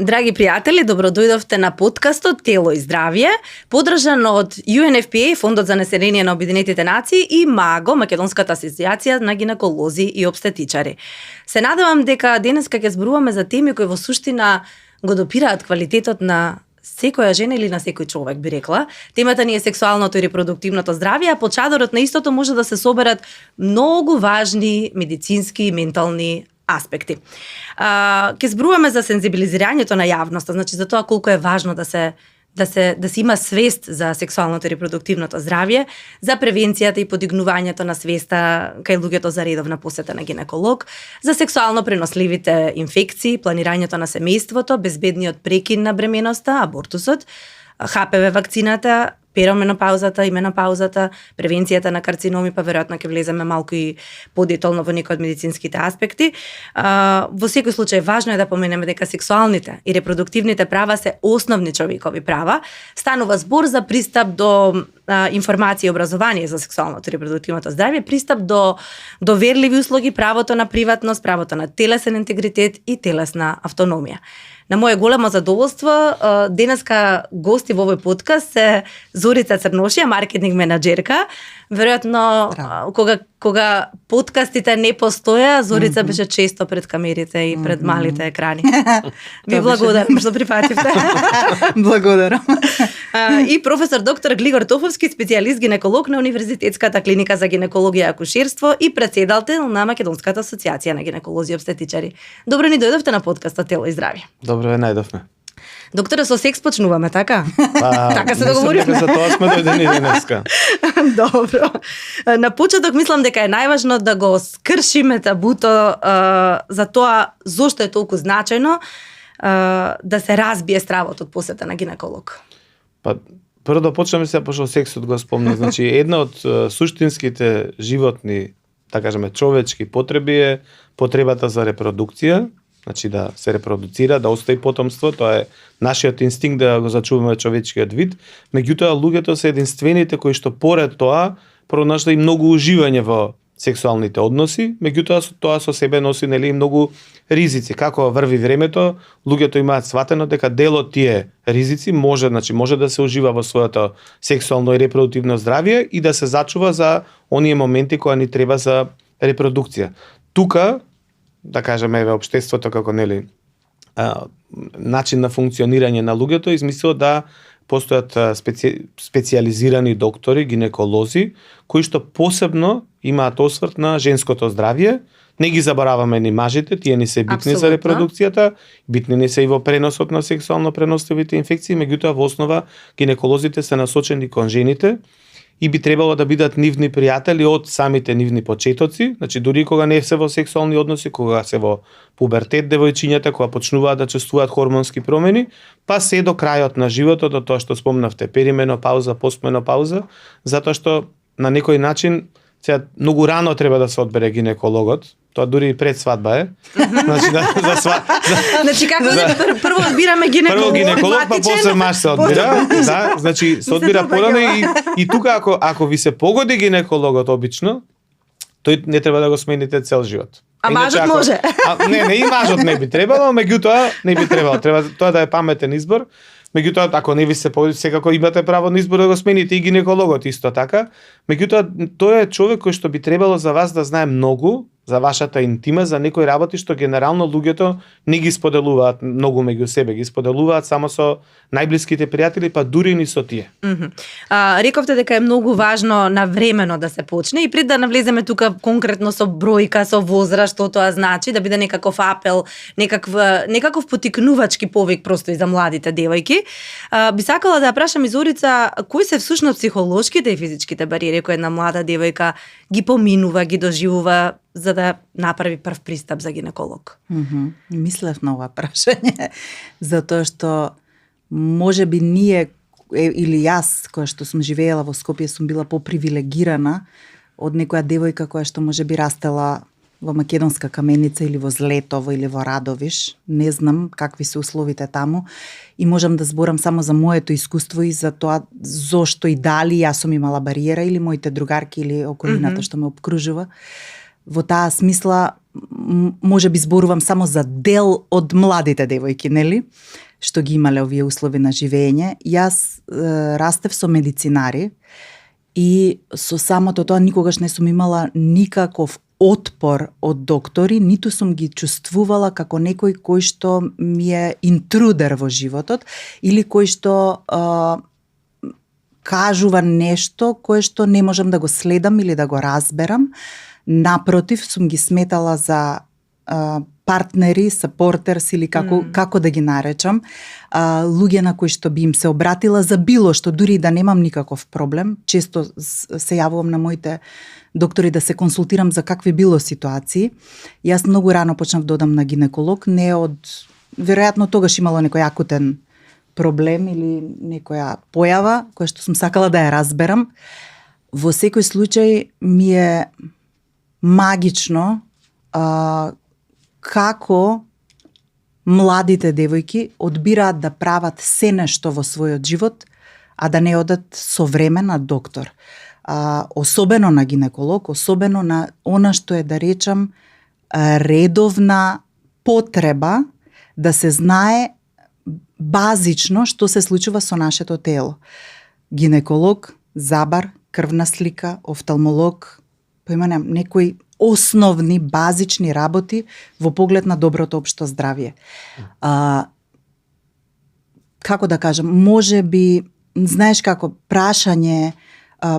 Драги пријатели, добро дојдовте на подкастот Тело и здравје, подржан од UNFPA, Фондот за население на Обединетите нации и МАГО, Македонската асоциација на гинеколози и обстетичари. Се надевам дека денеска ќе зборуваме за теми кои во суштина го допираат квалитетот на секоја жена или на секој човек, би рекла. Темата ни е сексуалното и репродуктивното здравје, а под чадорот на истото може да се соберат многу важни медицински и ментални аспекти. Ке зборуваме за сензибилизирањето на јавноста, значи за тоа колку е важно да се има свест за сексуалното и репродуктивното здравје, за превенцијата и подигнувањето на свеста кај луѓето за редовна посета на гинеколог, за сексуално преносливите инфекции, планирањето на семејството, безбедниот прекин на бременоста, абортусот, ХПВ вакцината, перименопаузата и менопаузата, превенцијата на карциноми, па веројатно ќе влеземе малку и подетално во некои од медицинските аспекти. Во секој случај важно е да поменеме дека сексуалните и репродуктивните права се основни човекови права. Станува збор за пристап до информација и образование за сексуалното и репродуктивното здравје, пристап до доверливи услуги, правото на приватност, правото на телесен интегритет и телесна автономија. На моје големо задоволство, денеска гости во овој подкаст се Зорица Црношија, маркетинг менаџерка. Веројатно, кога подкастите не постоја, Зорица беше често пред камерите и пред малите екрани. Ви благодарам што прифативте. Благодарам. И професор доктор Глигор Тофовски, специјалист гинеколог на Универзитетската клиника за гинекологија и акушерство и председател на Македонската асоциација на гинеколози и обстетичари. Добро ни дојдовте на подкастот Тело и здравје. Добро ве најдовме. Докторе, со секс почнуваме, така? Така се договоривме. За тоа сме дојдени денеска. Добро. На почеток мислам дека е најважно да го скршиме табуто за тоа зошто е толку значајно да се разбие стравот од посета на гинеколог. Па прво да почнеме се пошто сексот го спомнав. Значи една од суштинските животни, да кажеме човечки потреби е потребата за репродукција. Значи да се репродуцира, да остави потомство, тоа е нашиот инстинкт да го зачуваме човечкиот вид. Меѓутоа луѓето се единствените кои што поред тоа пронашли многу уживање во сексуалните односи, меѓутоа тоа со себе носи нели многу ризици. Како врви времето, луѓето имаат сватено дека дел од тие ризици може да се ужива во своето сексуално и репродуктивно здравје и да се зачува за оние моменти кои ни треба за репродукција. Тука да кажеме во општеството како нели начин на функционирање на луѓето измислило да постојат специјализирани доктори, гинеколози кои што посебно имаат осврт на женското здравје. Не ги забораваме ни мажите, тие ни се битни за репродукцијата, битни ни се и во преносот на сексуално преносливите инфекции, меѓутоа во основа гинеколозите се насочени кон жените и би требало да бидат нивни пријатели од самите нивни почетоци, значи дури кога не се во сексуални односи, кога се во пубертет девојчињата, кога почнуваат да чувствуваат хормонски промени, па се до крајот на животот, до тоа што спомнавте, перименопауза, постменопауза, затоа што на некој начин сега многу рано треба да се одбере гинекологот, тоа дури и пред свадба е. Значи Значи како прво одбираме гинеколог, прво гинеколог, па после маж се одбира, да, значи се одбира порано и тука ако ви се погоди гинекологот обично, тој не треба да го смените цел живот. А мажот може. Не, и мажот не би требало, меѓутоа не би требало, треба тоа да е паметен избор. Меѓутоа, ако не ви се погоди, секако имате право на избор да го смените и гинекологот исто така. Меѓутоа, тој е човек кој што би требало за вас да знае многу за вашата интима, за некои работи што генерално луѓето не ги споделуваат многу меѓу себе, ги споделуваат само со најблиските пријатели, па дури ни со тие. Рековте дека е многу важно навремено да се почне и пред да навлеземе тука конкретно со бројка, со возраст, што тоа значи, да биде некаков апел, некаков потикнувачки повик просто и за младите девојки. Би сакала да ја прашам и Зорица, кои се всушност психолошките и физичките бариери кои една млада девојка ги поминува, ги доживува за да направи прв пристап за гинеколог? Мислев на ова прашање, затоа што може би ние или јас, која што сум живеела во Скопје, сум била попривилегирана од некоја девојка која што може би растела во Македонска Каменица или во Злетово или во Радовиш. Не знам какви се условите таму и можам да зборам само за моето искуство и за тоа зошто и дали јас сум имала бариера или моите другарки или околината што ме обкружува. Во таа смисла може би зборувам само за дел од младите девојки, нели? Што ги имале овие услови на живење. Јас растев со медицинари и со самото тоа никогаш не сум имала никаков отпор од доктори, ниту сум ги чувствувала како некој кој што ми е интрудер во животот или кој што кажува нешто кое што не можам да го следам или да го разберам. Напротив, сум ги сметала за партнери, сапортерс или како да ги наречам, луѓе на кои што би им се обратила за било што, дури да немам никаков проблем. Често се јавувам на моите доктори да се консултирам за какви било ситуации. Јас многу рано почнав да одам на гинеколог, не од... Веројатно тогаш имало некој акутен проблем или некоја појава која што сум сакала да ја разберам. Во секој случај ми е магично како младите девојки одбираат да прават се нешто во својот живот, а да не одат со време на доктор. Особено на гинеколог, особено на она што е, да речам, редовна потреба да се знае базично што се случува со нашето тело. Гинеколог, забар, крвна слика, офталмолог, поимам некои основни, базични работи во поглед на доброто општо здравје. Како да кажам, може би, знаеш како, прашање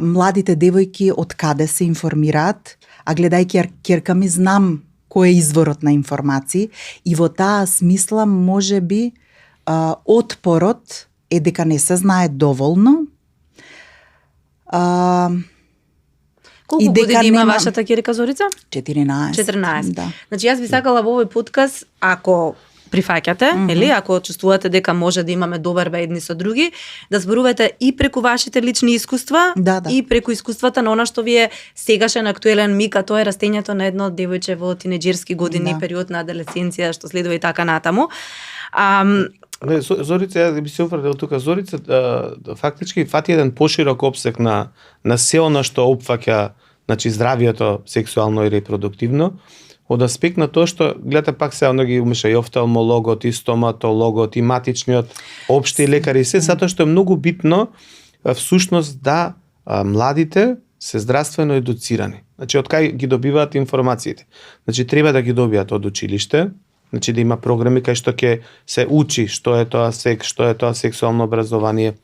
младите девојки од каде се информираат, а гледајќи ќерка ми знам кој е изворот на информации и во таа смисла може би отпорот е дека не се знае доволно. Колку години има вашата ќерка Зорица? 14. 14. Да. Значи јас би сакала во овој подкаст, ако прифаќате, или ако чувствувате дека може да имаме доверба едни со други, да зборувате и преку вашите лични искуства, и преку искуствата на она што ви е сегашен актуелен миг, а тоа е растењето на едно девојче во тинеџерски години, период на адолесценција, што следува и така натаму. Зорица, ја би се упредил тука. Зорица фактички фати еден поширок опсек на се она што опфаќа, значи, здравието сексуално и репродуктивно, од аспект на тоа што, гледате, пак се ги умеша и офталмологот, и стоматологот, и матичниот, општи лекари, се, затоа што е многу битно всушност да младите се здравствено едуцирани. Значи, од кај ги добиваат информациите? Значи, треба да ги добијат од училиште, значи да има програми кај што ќе се учи што е тоа секс, што е тоа сексуално образование,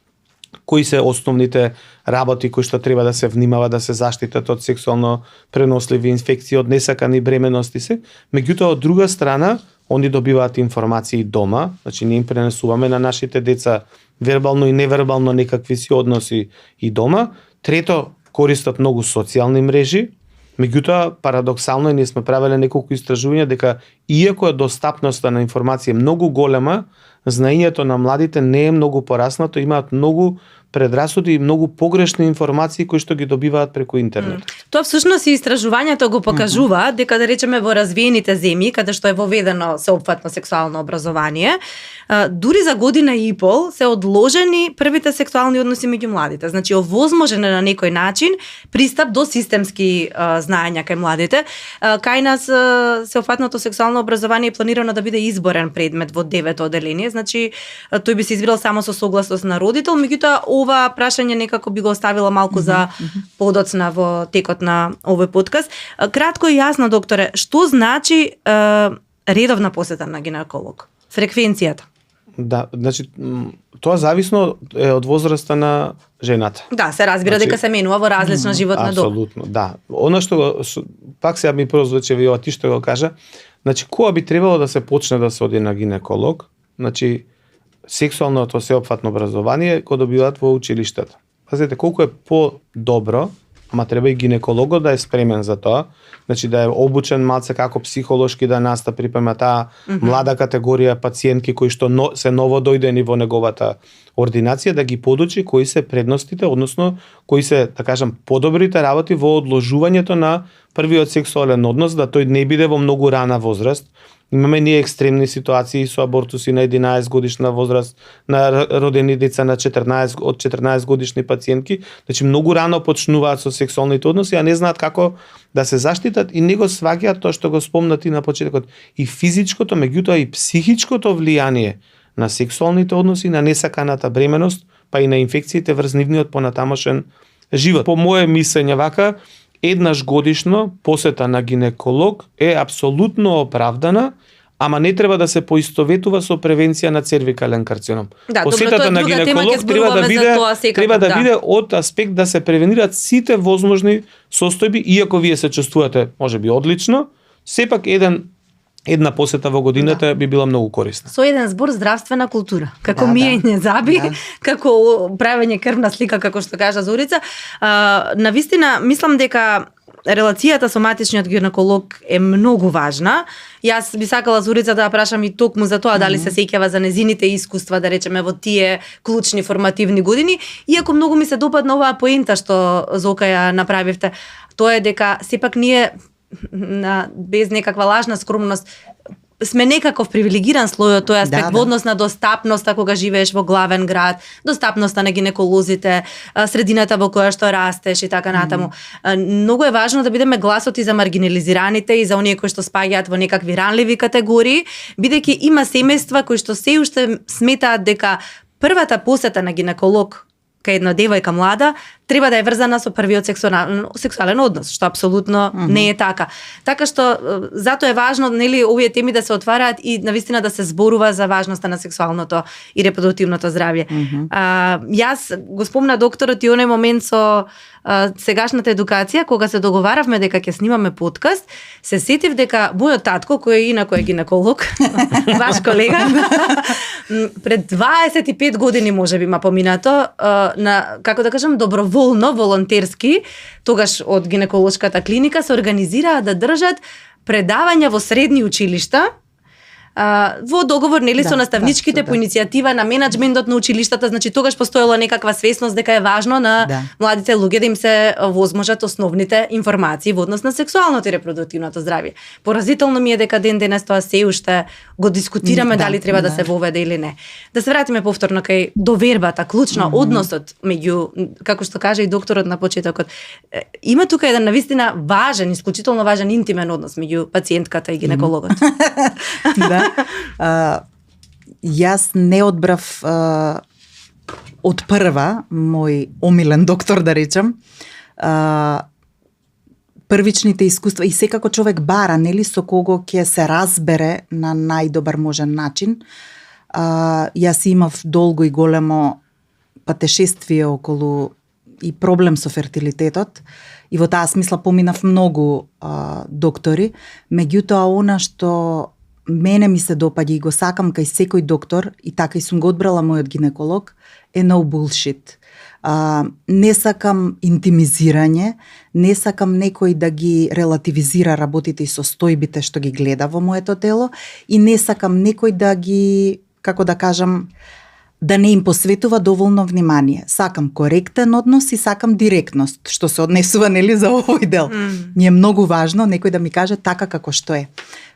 кои се основните работи кои што треба да се внимава да се заштитат од сексуално преносливи инфекции, од несакани бременности се. Меѓутоа, од друга страна, они добиваат информации дома, значи ние им пренесуваме на нашите деца вербално и невербално некакви си односи и дома. Трето, користат многу социјални мрежи. Меѓутоа, парадоксално, ние сме правеле неколку истражувања дека иако е достапноста на информација многу голема, знаењето на младите не е многу пораснато, имаат многу предрасуди и многу погрешни информации кои што ги добиваат преку интернет. Тоа всушност и истражувањето го покажува дека, да речеме, во развиените земји, каде што е воведено сеопфатно сексуално образование, дури за година и пол се одложени првите сексуални односи меѓу младите. Значи, овозможен е на некој начин пристап до системски знаења кај младите. Кај нас сеопфатното сексуално образование е планирано да биде изборен предмет во 9-то оделение. Значи, тој би се избирал само со согласност на родител, меѓутоа ова прашање некако би го оставила малку за подоцна во текот на овој подкаст. Кратко и јасно, докторе, што значи редовна посета на гинеколог? Фреквенцијата? Да, значи, тоа зависно е од возраста на жената. Да, се разбира, значи, дека се менува во различна животна доба. Апсолутно, да. Она што пак сега ми прозвучи ви ти што го кажа, значи кога би требало да се почне да се оди на гинеколог? Значи, сексуалното сеопфатно образование го добиваат во училиштето. Пазете, колку е по-добро, ама треба и гинекологот да е спремен за тоа, значи да е обучен малце како психолошки да настапи према таа млада категорија пациентки кои што се ново дојдени во неговата ординација, да ги подучи кои се предностите, односно кои се, да кажам, подобрите работи во одложувањето на првиот сексуален однос, да тој не биде во многу рана возраст, Имаме ние екстремни ситуации со абортуси на 11 годишна возраст, на родени деца на 14 од 14 годишни пациентки, значи многу рано почнуваат со сексуалните односи, а не знаат како да се заштитат и не го сваќаат тоа што го спомнати на почетокот, и физичкото, меѓутоа и психичкото влијание на сексуалните односи, на несаканата бременост, па и на инфекциите врз нивниот понатамошен живот. По мое мислење вака, еднаш годишно посета на гинеколог е апсолутно оправдана, ама не треба да се поистоветува со превенција на цервикален карцином. Да, посетата на гинеколог треба да биде од аспект да се превенираат сите возможни состојби, иако вие се чувствувате можеби одлично, сепак една посета во годината би била многу корисна. Со еден збор здравствена култура, како миење заби, како правење крвна слика, како што кажа Зорица. Навистина, мислам дека релацијата со матичниот гинеколог е многу важна. Јас би сакала Зорица да ја прашам и токму за тоа дали се сеќава за незините искуства, да речеме, во тие клучни формативни години, иако многу ми се допадна оваа поента што Зока ја направивте. Тоа е дека сепак ние без некаква лажна скромност сме некаков привилегиран слој од тој аспект во однос на достапноста кога живееш во главен град, достапноста на гинеколозите, средината во која што растеш и така натаму. Многу е важно да бидеме гласот и за маргинализираните и за оние кои што спаѓаат во некакви ранливи категории, бидејќи има семејства кои што се уште сметаат дека првата посета на гинеколог кај една девојка млада треба да е врзана со првиот сексуален однос, што апсолутно не е така. Така што затоа е важно, нели, овие теми да се отвараат и навистина да се зборува за важноста на сексуалното и репродуктивното здравје. Јас го спомна докторот и оној момент со сегашната едукација, кога се договаравме дека ќе снимаме подкаст, се сетив дека мојот татко, кој инако е гинеколог, ваш колега, пред 25 години можеби ма поминато, на, како да кажам, доброволно, волонтерски, тогаш од гинеколошката клиника се организираа да држат предавања во средни училишта, во договор, нели, со наставничките по иницијатива на менаџментот на училиштата, значи тогаш постоела некаква свесност дека е важно на младите луѓе да им се возможат основните информации во однос на сексуалното и репродуктивното здравје. Поразително ми е дека ден денес тоа се уште го дискутираме дали треба да се воведе или не. Да се вратиме повторно кај довербата, клучно односот меѓу, како што кажа и докторот на почетокот. Има тука еден навистина важен, исклучително важен интимен однос меѓу пациентката и гинекологот. Јас не одбрав од прва мој омилен доктор, да речам, првичните искуства, и секако човек бара, нели, со кого ќе се разбере на најдобар можен начин. Јас имав долго и големо патешествие околу и проблем со фертилитетот, и во таа смисла поминав многу доктори, меѓутоа она што мене ми се допаѓа и го сакам кај секој доктор, и така и сум го одбрала мојот гинеколог, е no bullshit. Не сакам интимизирање, не сакам некој да ги релативизира работите и состојбите што ги гледа во моето тело, и не сакам некој да ги, како да кажам, да не им посветува доволно внимание. Сакам коректен однос и сакам директност, што се однесува, нели, за овој дел. Ми е многу важно некој да ми каже така како што е.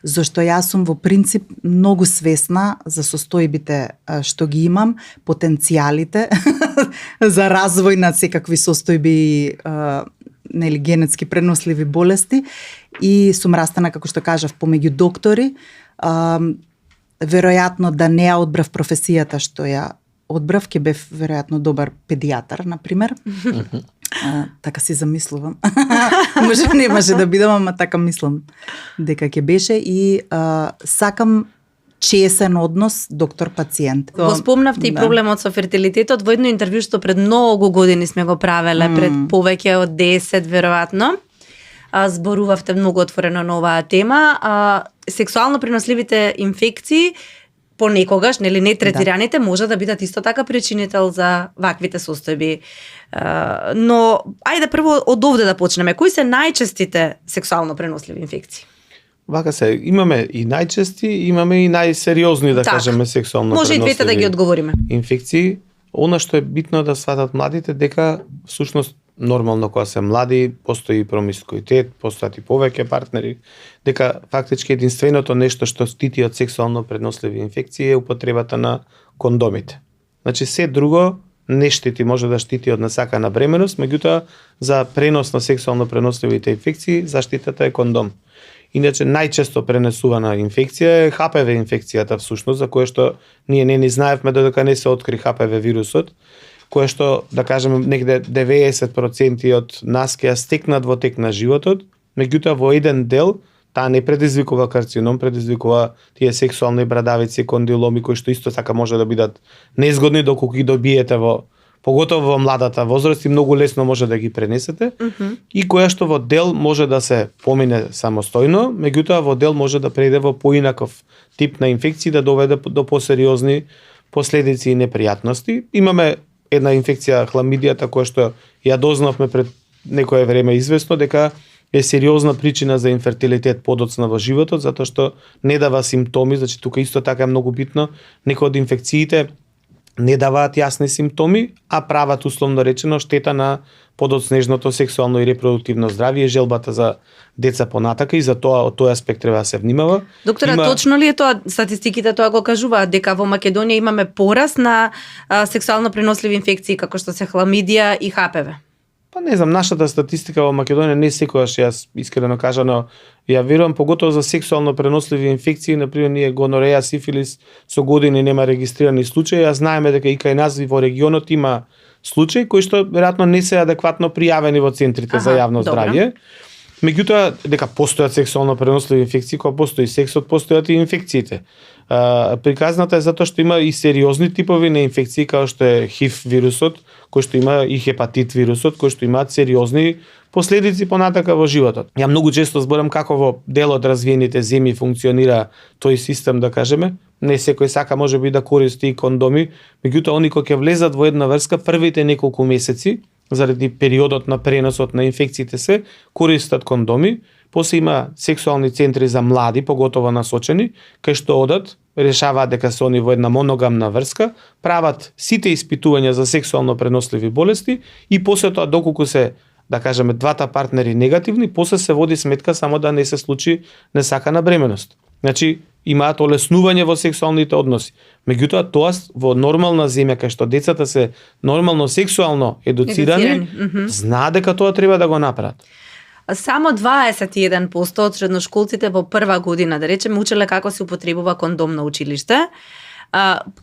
Зошто јас сум во принцип многу свесна за состојбите што ги имам, потенцијалите за развој на секакви состојби, нели, генетски преносливи болести, и сум растана, како што кажав, помеѓу доктори. Веројатно да не ја одбрав професијата што ја одбрав, ќе бев веројатно добар педијатар, например. Така си замислувам. Може не може да бидам, ама така мислам дека ќе беше, и сакам чесен однос доктор-пациент. Го спомнавте и проблемот со фертилитетот во едно интервју што пред многу години сме го правеле, пред повеќе од 10 веројатно. Зборувавте многу отворено на оваа тема. Сексуално преносливите инфекции понекогаш, нели, не третираните, може да бидат исто така причинител за ваквите состојби. Но ајде прво од овде да почнеме. Кои се најчестите сексуално преносливи инфекции? Вака се, имаме и најчести, имаме и најсериозни, да кажеме, сексуално може преносливи. Може и двете да ги одговориме. Инфекции. Она што е битно да сватат младите, дека всушност нормално кога се млади, постои промискуитет, постојат и повеќе партнери, дека фактички единственото нешто што штити од сексуално преносливи инфекции е употребата на кондомите. Значи се друго не штити, може да штити од насакана бременост, меѓутоа за пренос на сексуално преносливите инфекции заштитата е кондом. Иначе најчесто пренесувана инфекција е HPV инфекцијата всушност, за која што ние не ни знаевме додека не се откри HPV вирусот, кое што, да кажеме, негде 90% од нас ќе ја стекнат во тек на животот, меѓутоа во еден дел таа не предизвикува карцином, предизвикува тие сексуални брадавици, кондиломи кои што исто така може да бидат незгодни доколку ги добиете поготово во младата возраст и многу лесно може да ги пренесете, и која што во дел може да се помине самостојно, меѓутоа во дел може да преде во поинаков тип на инфекции, да доведе до посериозни последици и непријатности. Имаме една инфекција, хламидијата, која што ја дознавме пред некое време известно, дека е сериозна причина за инфертилитет подоцна во животот, затоа што не дава симптоми, значи тука исто така е многу битно, некои од инфекциите не даваат јасни симптоми, а прават условно речено штета на подоцнежното сексуално и репродуктивно здравје и желбата за деца понатака, и за тоа од тој аспект треба да се внимава. Доктора, точно ли е тоа, статистиките тоа го кажуваат, дека во Македонија имаме пораст на сексуално преносливи инфекции како што се хламидија и HPV? Па не знам, нашата статистика во Македонија не секогаш, јас искрено кажано, ја верувам поготово за сексуално преносливи инфекции, например ние гонореја, сифилис со години нема регистрирани случаи, а знаеме дека и кај нас и во регионот има случаи кои што веројатно не се адекватно пријавени во центрите за јавно здравје. Меѓутоа, дека постојат сексуално преносливи инфекции, кога постои сексот, постојат и инфекциите. Приказната е затоа што има и сериозни типови на инфекции, како што е ХИВ вирусот, кој што има и хепатит вирусот, кој што имаат сериозни последици понатака во животот. Ја многу често зборам како во дел од развиените земји функционира тој систем, да кажеме. Не секој сака можеби да користи и кондоми, меѓутоа они кои ќе влезат во една врска првите неколку месеци, заради периодот на преносот на инфекциите се, користат кондоми. После има сексуални центри за млади, поготово насочени, кај што одат, решаваат дека се они во една моногамна врска, прават сите испитувања за сексуално преносливи болести и после тоа доколку се, да кажеме, двата партнери негативни, после се води сметка само да не се случи несакана бременост. Значи, имаат олеснување во сексуалните односи. Меѓутоа, тоа во нормална земја, кај што децата се нормално сексуално едуцирани, знаат дека тоа треба да го направат. Само 21% од средношколците во прва година, да речеме, учеле како се употребува кондом на училиште.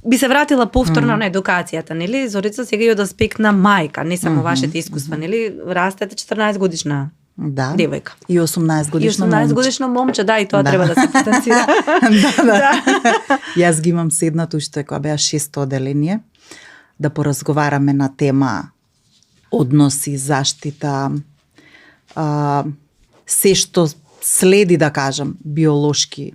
Би се вратила повторно на едукацијата, нели? Зорица, сега и од аспект на мајка, не само вашите искуства, нели? Растете 14 годишна девојка. И 18 годишно момче. И 18 годишно момче, да, и тоа треба да се потенцира. Да. Јас ги имам седнато уште кога беа 6-то оделение, да поразговараме на тема односи, заштита, се што следи, да кажам, биолошки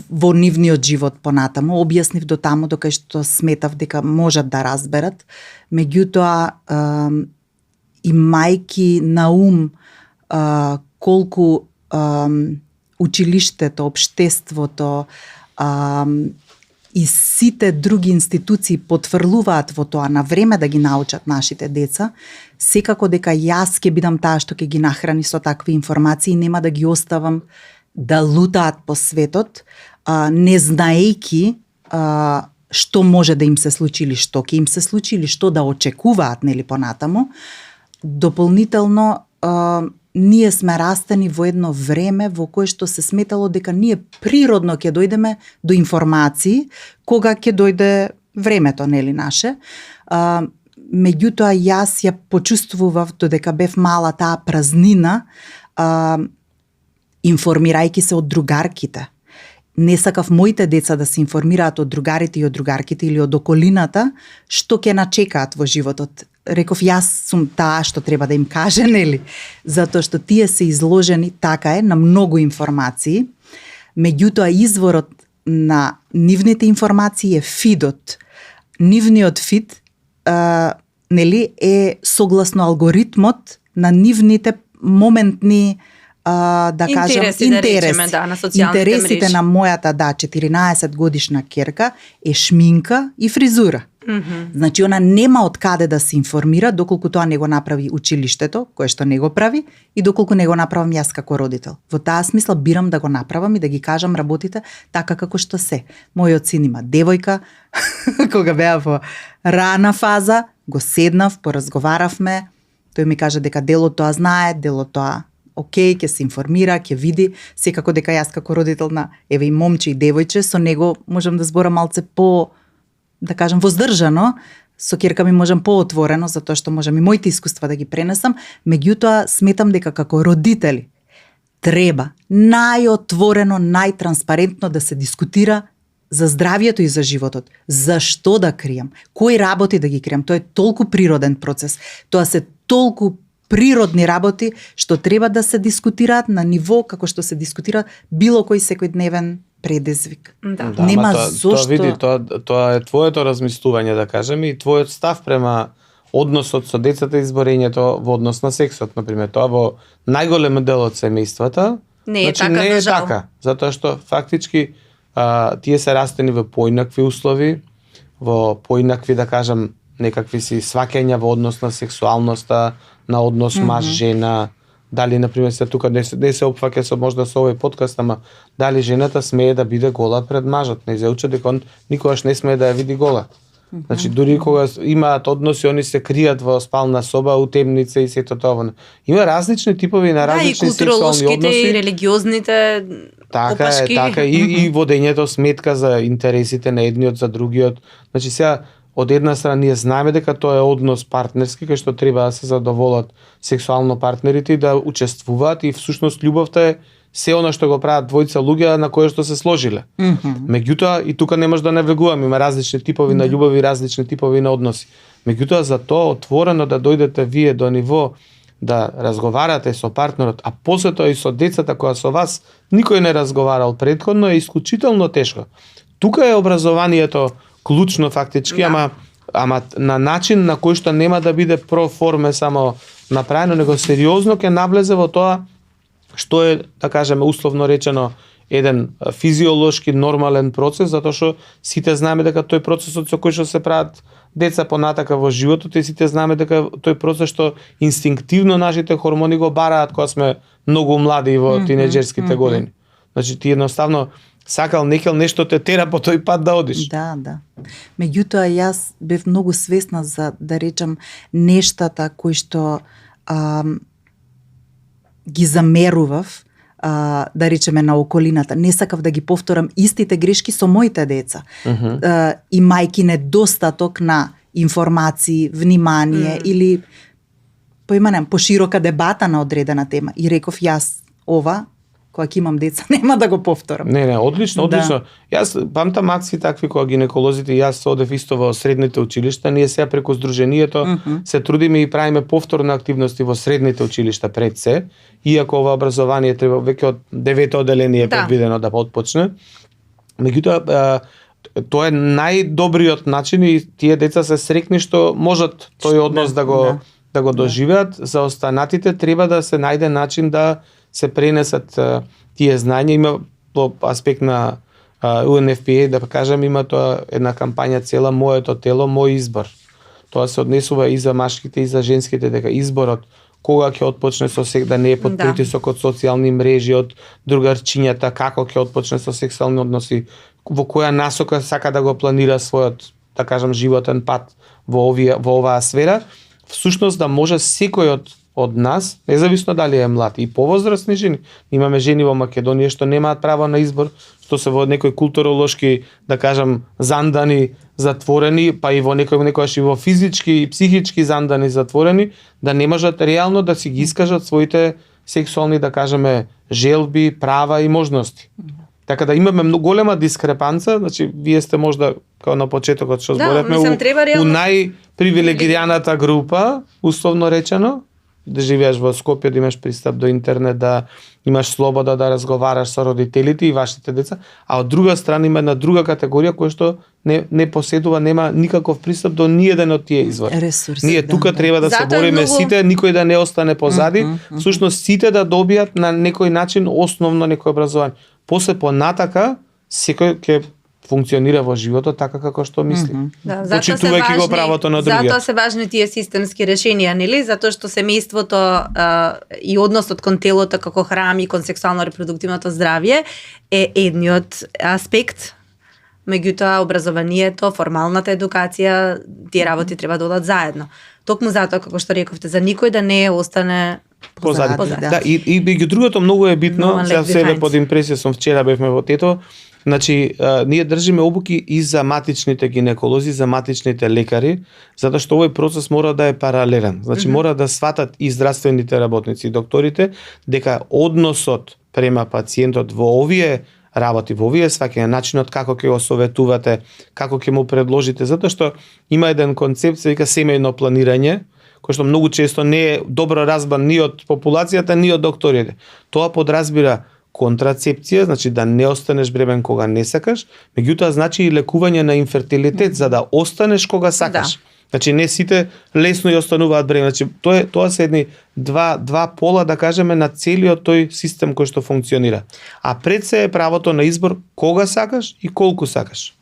во нивниот живот понатаму. Објаснив до таму докај што сметав дека можат да разберат. Меѓутоа, имајки на ум колку училиштето, општеството и сите други институции потврлуваат во тоа на време да ги научат нашите деца, секако дека јас ќе бидам таа што ќе ги нахрани со такви информации, нема да ги оставам да лутаат по светот, не знаејки што може да им се случи или што ќе им се случи или што да очекуваат, нели, понатаму. Дополнително, ние сме растени во едно време во кое што се сметало дека ние природно ќе дојдеме до информации кога ќе дојде времето, нели, наше. Меѓутоа, јас ја почувствував додека бев мала таа празнина, информирајќи се од другарките. Не сакав моите деца да се информираат од другарите и од другарките или од околината што ќе начекаат во животот. Реков, јас сум таа што треба да им каже, нели? Затоа што тие се изложени, така е, на многу информации. Меѓутоа, изворот на нивните информации е фидот. Нивниот фид, нели, е согласно алгоритмот на нивните моментни да кажам, интереси. Да речеме, да, на социјалните интересите мрежи. На мојата, 14 годишна керка е шминка и фризура. Значи, она нема од каде да се информира доколку тоа не го направи училиштето, кое што не го прави, и доколку не го направам јас како родител. Во таа смисла бирам да го направам и да ги кажам работите така како што се. Мојот син има девојка, кога беа во рана фаза, го седнав, поразговаравме, тој ми кажа дека дело тоа знае, дело тоа окей, ќе се информира, ќе види, секако дека јас како родител на еве и момче и девојче, со него можам да зборам малце по, да кажам, воздржано, со ќерка ми можам поотворено, затоа што можам и моите искуства да ги пренесам, меѓутоа сметам дека како родители треба најотворено, најтранспарентно да се дискутира за здравието и за животот. Зашто да кријам? Кои работи да ги кријам? Тоа е толку природен процес. Тоа се толку природни работи што треба да се дискутираат на ниво како што се дискутира било кој секојдневен предизвик. Да. Нема Тоа зошто... види, тоа е твоето размислување, да кажем, и твојот став према односот со децата и изборењето во однос на сексот, например. Тоа во најголем дел од семејствата Не е значи, така, не е за жал. така, затоа што фактички тие се растени во поинакви услови, во поинакви, да кажем, некакви си сваќања во однос на сексуалноста, на однос маж-жена, дали, например, се тука не се опфаќа со можда со овој подкаст, ама дали жената смее да биде гола пред мажот. Не се учи дека он никогаш не смее да ја види гола. Значи, дури кога имаат односи, они се кријат во спална соба, у темница и сето тоа. Има различни типови на различни сексуални и односи. и религиозните Така опашки. е, така и водењето сметка за интересите на едниот за другиот. Значи сега од една страна ние знаеме дека тоа е однос партнерски кај што треба да се задоволат сексуално партнерите и да учествуваат и всушност љубовта е се она што го прават двојца луѓе на кое што се сложиле. Меѓутоа и тука не може да навлегуваме, има различни типови на љубови, различни типови на односи. Меѓутоа за тоа отворено да дојдете вие до ниво да разговарате со партнерот, а после тоа и со децата која со вас никој не разговарал претходно, е исклучително тешко. Тука е образованието клучно фактички, ама на начин на кој што нема да биде проформе само направено, него сериозно ќе навлезе во тоа што е, да кажеме, условно речено, еден физиолошки нормален процес, затоа што сите знаеме дека тој процесот со кој што се прават деца понатака во животот, и сите знаеме дека тој процес што инстинктивно нашите хормони го бараат кога сме многу млади во тинеџерските години. Значи ти едноставно сакал некел нешто те тера по тој пат да одиш. Да, да. Меѓутоа јас бев многу свесна за, да речам, нештата кои што ги замерував, да речеме, на околината. Не сакав да ги повторам истите грешки со моите деца. Имајки недостаток на информации, внимание или поиманем поширока дебата на одредена тема. И реков јас ова, кога ќе имам деца, нема да го повторам. Не, одлично, одлично. Да. Јас памтам акции такви кога гинеколозите, јас одев исто во средните училишта, ние сега преку здруженијето се трудиме и правиме повторни активности во средните училишта пред се, иако ова образование треба веќе од 9-то одделение предвидено да отпочне. Меѓутоа тоа е најдобриот начин и тие деца се срекни што можат тој однос да го доживеат. За останатите треба да се најде начин да се пренесат тие знања. Има по аспект на UNFPA, да кажем, има тоа една кампања цела моето тело, мој избор. Тоа се однесува и за машките и за женските, дека изборот кога ќе отпочне со да не е под притисок од социјални мрежи, од другарчињата, како ќе отпочне со сексуални односи, во која насока сака да го планира својот, да кажам, животен пат во оваа сфера, всушност да може секој од нас, независно дали е млад и повозрастни жени. Имаме жени во Македонија што немаат право на избор, што се во некои културолошки, да кажам, зандани затворени, па и во некојаш и во физички и психички зандани затворени, да не можат реално да си ги искажат своите сексуални, да кажеме, желби, права и можности. Така да имаме многу голема дискрепанца, значи вие сте можда као на почетокот што зборевме у најпривилегираната група, условно речено, да живееш во Скопје, да имаш пристап до интернет, да имаш слобода да разговараш со родителите и вашите деца, а од друга страна има една друга категорија која што не поседува, нема никаков пристап до ниеден од тие извори. Ресурси, ние тука треба да се бориме сите, никој да не остане позади, всушност сите да добијат на некој начин основно некој образование. После понатака секој ќе функционира во животот така како што мисли. Да, Почитувајќи го правото на другиот. Затоа се важни тие системски решенија, нели? Затоа што семејството и односот кон телото како храм и кон сексуално репродуктивното здравје е едниот аспект. Меѓутоа образованието, формалната едукација, тие работи треба да одат заедно. Токму затоа, како што рековте, за никој да не остане позади. позади. Да, и меѓу другото многу е битно, сега себе под импресија сум вчера бевме во Тето, значи ние држиме обуки и за матичните гинеколози, за матичните лекари, затоа што овој процес мора да е паралелен. Значи мора да сватат и здравствените работници и докторите дека односот према пациентот во овие работи, во овие сваќање, начинот како ќе го советувате, како ќе му предложите, затоа што има еден концепт се вика семејно планирање, кој што многу често не е добро разбран ни од популацијата, ни од докторите. Тоа подразбира контрацепција, значи да не останеш бремен кога не сакаш, меѓутоа значи и лекување на инфертилитет за да останеш кога сакаш. Да. Значи не сите лесно ја остануваат бремени. Значи тоа се едни два пола, да кажеме, на целиот тој систем кој што функционира. А пред се е правото на избор кога сакаш и колку сакаш.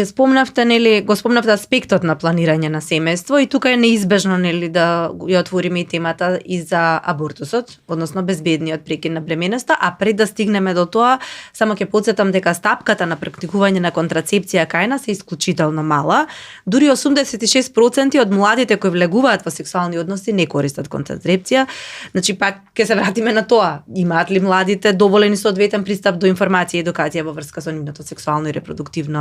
Спомнавте, нели, го спомнавте аспектот на планирање на семејство и тука е неизбежно, нели, да ја отвориме и темата и за абортусот, односно безбедниот прекин на бременоста, а пред да стигнеме до тоа, само ќе потсетам дека стапката на практикување на контрацепција кај нас е исклучително мала. Дури 86% од младите кои влегуваат во сексуални односи не користат контрацепција. Значи пак ќе се вратиме на тоа. Имаат ли младите доволен и соодветен пристап до информација и едукација во врска со нивното сексуално и репродуктивно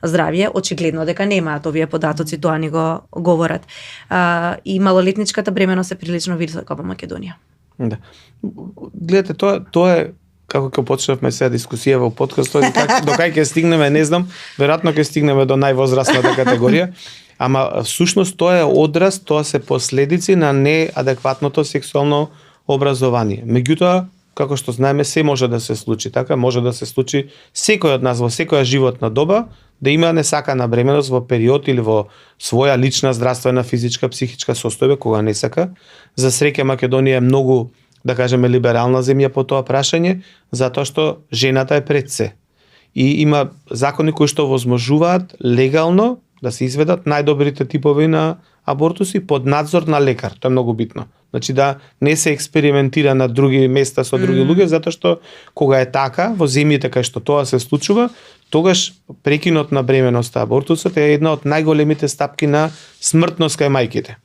здравје? Очигледно дека немаат, овие податоци тоа ни го говорат. И малолетничката бременост е прилично висока во Македонија. Да. Гледате, тоа е како ќе почнавме сега дискусија во подкастот, до кај ќе стигнеме, не знам, веројатно ќе стигнеме до највозрастната категорија, ама всушност тоа е одраз, тоа се последици на неадекватното сексуално образование. Меѓутоа, како што знаеме, се може да се случи, така може да се случи секој од нас во секоја животна доба да има несакана бременост во период или во своја лична здравствена, физичка, психичка состојба кога не сака. За среќа Македонија е многу, да кажеме, либерална земја по тоа прашање, затоа што жената е пред се. И има закони кои што возможуваат легално да се изведат најдобрите типови на абортуси под надзор на лекар. Тоа е многу битно. Значи да не се експериментира на други места со други луѓе, затоа што кога е така, во земјите кај што тоа се случува, тогаш прекинот на бременоста, абортусот е една од најголемите стапки на смртност кај мајките.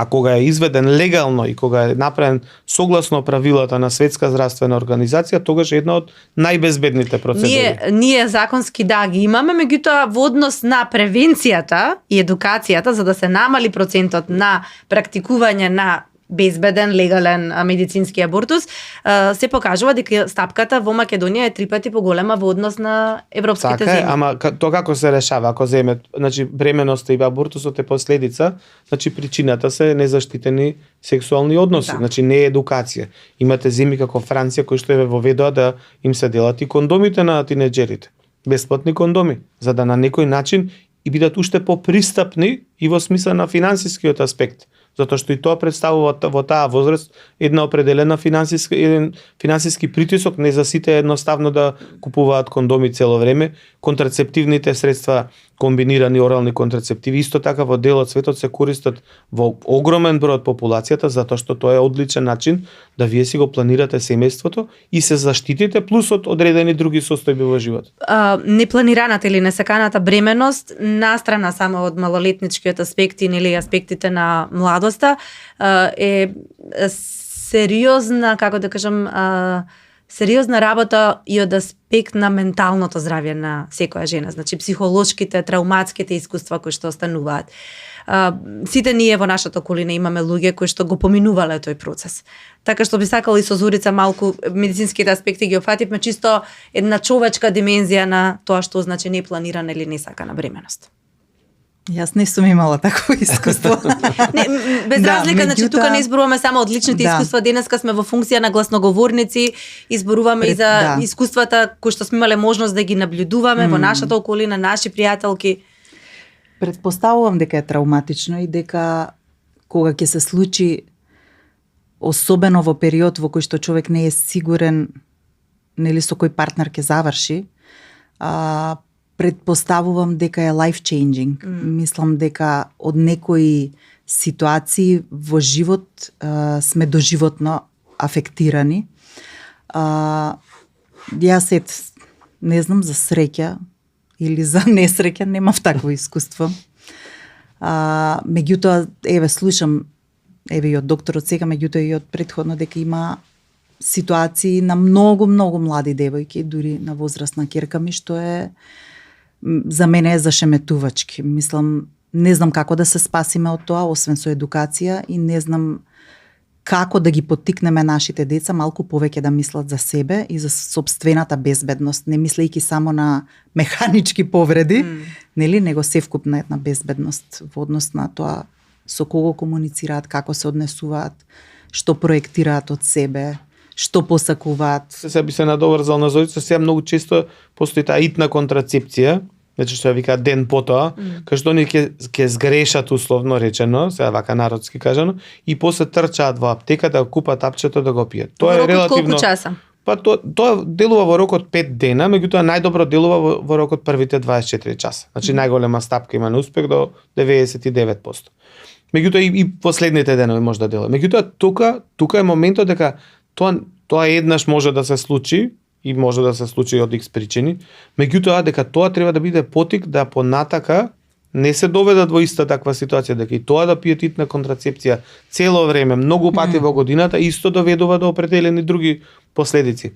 А кога е изведен легално и кога е направен согласно правилата на Светска здравствена организација, тогаш е една од најбезбедните процедури. Ние законски да ги имаме, меѓутоа во однос на превенцијата и едукацијата за да се намали процентот на практикување на безбеден, легален медицински абортус, се покажува дека стапката во Македонија е 3 пати поголема во однос на европските земји. Така, ама тоа како се решава? Ако земе, значи бременоста и абортусот е последица, значи причината се незаштитени сексуални односи, значи не е едукација. Имате земји како Франција кои што е воведоа да им се делат и кондомите на тинеџерите. Бесплатни кондоми, за да на некој начин и бидат уште попристапни и во смисла на финансискиот аспект. Затоа што и тоа представува во таа возраст една определена финансиски притисок, не за сите едноставно да купуваат кондоми цело време, контрацептивните средства, комбинирани орални контрацептиви, исто така во дел од светот се користат во огромен број од популацијата, затоа што тоа е одличен начин да вие си го планирате семејството и се заштитите плюс од одредени други состојби во живот. Непланираната или несаканата бременост, настрана само од малолетничкиот аспект или аспектите на младоста, е сериозна, како да кажам, сериозна работа и од аспект на менталното здравје на секоја жена, значи психолошките, трауматските искуства кои што остануваат. Сите ние во нашата околина имаме луѓе кои што го поминувале тој процес. Така што би сакала и со Зорица малку медицинските аспекти ги опфативме, чисто една човечка димензија на тоа што значи непланирана или несакана бременост. Јас не сум имала такво искуство. Не, без разлика, значи тука не изборуваме само од личните искуства, денеска сме во функција на гласноговорници, изборуваме и за искуствата кои што сме имале можност да ги наблюдуваме во нашата околина, наши пријателки. Предпоставувам дека е травматично и дека кога ќе се случи, особено во период во кој што човек не е сигурен нели со кој партнер ќе заврши, предпоставувам дека е life changing. Мислам дека од некои ситуации во живот сме доживотно афектирани. Јас не знам за среќа или за несреќа, немав такво искуство. Меѓутоа, слушам и од докторот сега, меѓутоа и од претходно дека има ситуации на многу млади девојки, дури на возрастна ќерка ми, што е за мене е зашеметувачки. Мислам, не знам како да се спасиме од тоа, освен со едукација, и не знам како да ги поттикнеме нашите деца малку повеќе да мислат за себе и за сопствената безбедност, не мислејќи само на механички повреди, нели, него севкупна една безбедност во однос на тоа со кого комуницираат, како се однесуваат, што проектираат од себе, што посакуваат. Се би се надоврзал на Зорица, сега многу често постои таа итна контрацепција, значи што ја викаат ден потоа, кај што они ќе сгрешат условно речено, сега вака народски кажано, и после трчаат во аптека да купат апчето да го пијат. Тоа е релативно. Колку часа? Па тоа делува во рок од 5 дена, меѓутоа најдобро делува во рок од првите 24 часа. Значи најголема стапка има на успех до 99%. Меѓутоа и последните денови може да делува. Меѓутоа тука е моментот дека тоа еднаш може да се случи и може да се случи од X причини, меѓутоа дека тоа треба да биде потик да понатака не се доведат во иста таква ситуација, дека и тоа да пијат итна контрацепција цело време, многу пати во годината, исто доведува до определени други последици.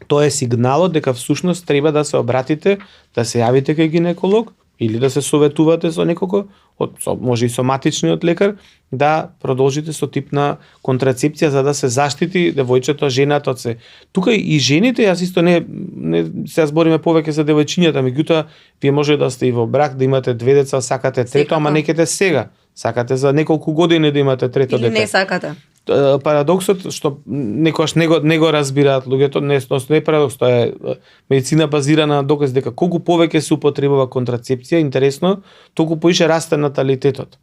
Тоа е сигналот дека всушност треба да се обратите, да се јавите кај гинеколог или да се советувате со некого, може и соматичниот лекар, да продолжите со тип на контрацепција за да се заштити девојчето, жената од се. Тука и жените, јас исто не се збориме повеќе за девојчињата, меѓутоа вие може да сте и во брак, да имате 2 деца, сакате трето, ама не кете сега. Сакате за неколку години да имате трето дете. Или не сакате. Парадоксот што некојаш не го разбираат луѓето, не е парадокс, тоа е медицина базирана на доказ дека колку повеќе се употребува контрацепција, интересно, толку поише расте наталитетот.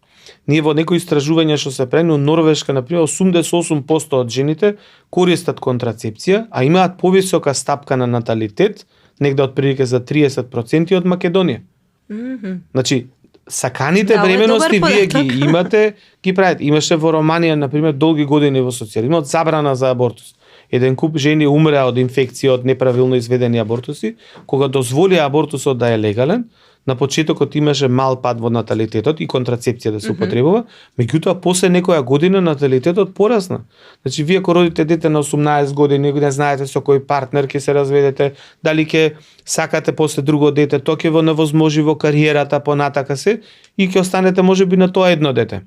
Ние во некои истражувања што се прави, во Норвешка на пример 88% од жените користат контрацепција, а имаат повисока стапка на наталитет, негде од прилика за 30% од Македонија. Значи саканите бременности вие ги имате, ги правите. Имаше во Романија, например, долги години во социјализмот забрана за абортус. Еден куп жени умреа од инфекција од неправилно изведени абортуси, кога дозволија абортусот да е легален. На почетокот имаше мал пад во наталитетот и контрацепција да се употребува, меѓутоа после некоја година наталитетот порасна. Значи вие ако родите дете на 18 години, не знаете со кој партнер ќе се разведете, дали ќе сакате после друго дете, тоа ќе во невозможи во кариерата понатака се и ќе останете можеби на тоа едно дете.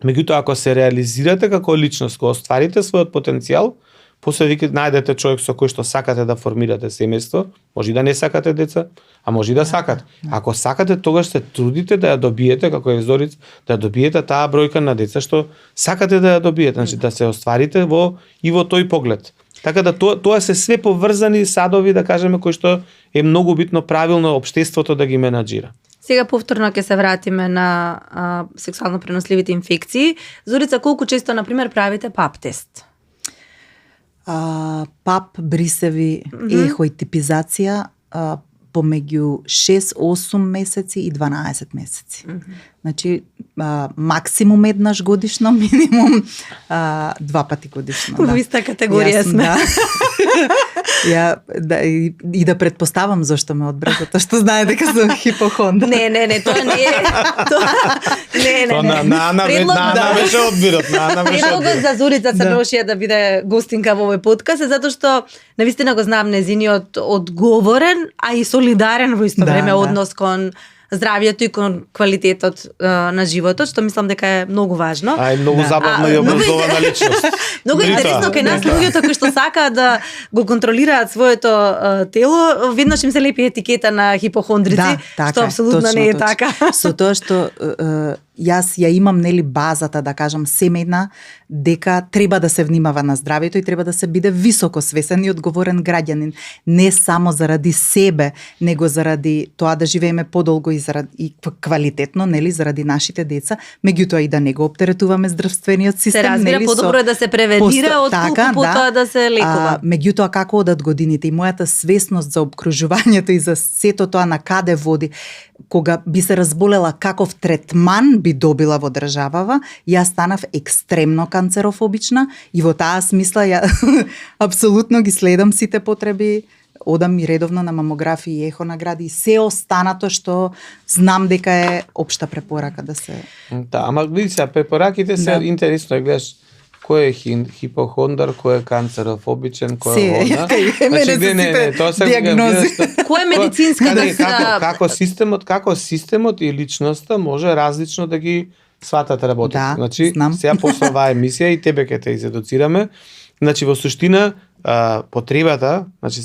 Меѓутоа ако се реализирате како личност, кога остварите својот потенцијал, после вие најдете човек со кој што сакате да формирате семејство, може и да не сакате деца, а може и да сакате. Ако сакате, тогаш се трудите да ја добиете, како е Зорица, да добиете таа бројка на деца што сакате да ја добиете, значи да се остварите во тој поглед. Така да тоа се све поврзани садови, да кажеме, кои што е многу битно правилно општеството да ги менаџира. Сега повторно ќе се вратиме на сексуално преносливите инфекции. Зорица, колку често на пример правите пап тест? ПАП, брисеви, ехо и типизација помеѓу 6-8 месеци и 12 месеци. Значи, максимум еднаш годишно, минимум 2 пати годишно. Во иста категорија сме. И да предпоставам зашто ме одбра, затоа што знае дека сум хипохондра. Не, тоа не е. На беше одбирот. Предлогот за Зорица Црношија да биде гостинка во овој подкаст е затоа што навистина го знам незиниот одговорен, а и солидарен во исто време однос кон здравието и кон квалитетот на животот, што мислам дека е многу важно. А е многу забавна и образована личност. Многу интересно кај нас луѓето кои што сакаат да го контролираат своето тело, веднаш им се лепи етикета на хипохондрици, што апсолутно не е така. Со тоа што јас ја имам нели базата, да кажам, семејна, дека треба да се внимава на здравјето и треба да се биде високо свесен и одговорен граѓанин, не само заради себе, него заради тоа да живееме подолго и и квалитетно, нели, заради нашите деца, меѓутоа и да не го оптеретуваме здравствениот систем, се разбира, нели, подобро е да се превенира отколку потоа да се лекува. Меѓутоа како одат годините и мојата свесност за обкружувањето и за сето тоа на каде води, кога би се разболела каков третман би добила во државава, јас станав екстремно канцерофобична и во таа смисла ја апсолутно ги следам сите потреби, одам и редовно на мамографии и ехо награди и се останато што знам дека е општа препорака да се... Да, ама види се, препораките се интересно е, гледаш, кој е хипохондар, кој е канцерофобичен, кој е вода. Мене тоа се диагнози. Кој е медицински како системот и личноста може различно да ги сватат работите. Да, значи, знам. сега после оваа емисија и тебе ќе те изедуцираме. Значи, во суштина, потребата, значи,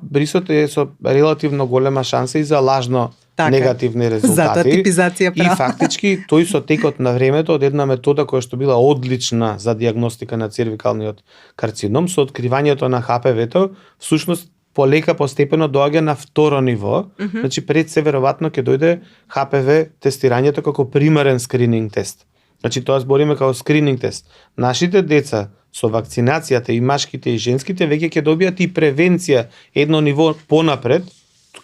брисот е со релативно голема шанса и за лажно негативни резултати. Затоа типизација права. И фактички, тој со текот на времето од една метода која што била одлична за диагностика на цервикалниот карцином, со откривањето на ХПВ-то, всушност полека постепено доаѓа на второ ниво, значи пред се веројатно ќе дојде ХПВ тестирањето како примарен скрининг тест. Значи тоа збориме како скрининг тест. Нашите деца со вакцинацијата и машките и женските веќе ќе добијат и превенција едно ниво понапред,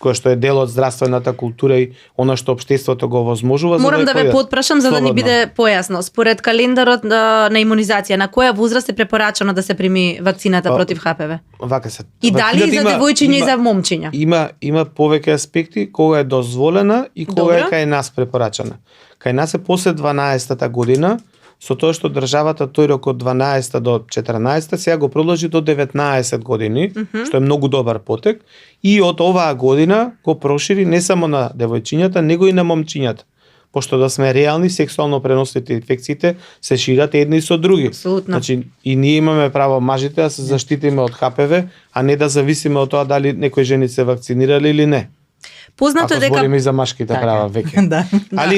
кој што е дел од здравствената култура и она што општеството го возможува. Морам да ве потпрашам за да ни биде појасно. Според календарот на имунизација, на која возраст е препорачено да се прими вакцината против ХПВ? Вака се. И дали за девојчиња и за момчиња? Има повеќе аспекти кога е дозволена и кога е кај нас препорачена. Кај нас е после 12-та година, со тоа што државата тој рок од 12 до 14 сега го продолжи до 19 години, што е многу добар потек, и од оваа година го прошири не само на девојчињата, него и на момчињата. Пошто да сме реални, сексуално преносните инфекциите се шират едни со други. Абсолютно. Значи, и ние имаме право мажите да се заштитиме од ХПВ, а не да зависиме од тоа дали некои жени се вакцинирали или не. Познато дека збориме и за машките права веќе. Да.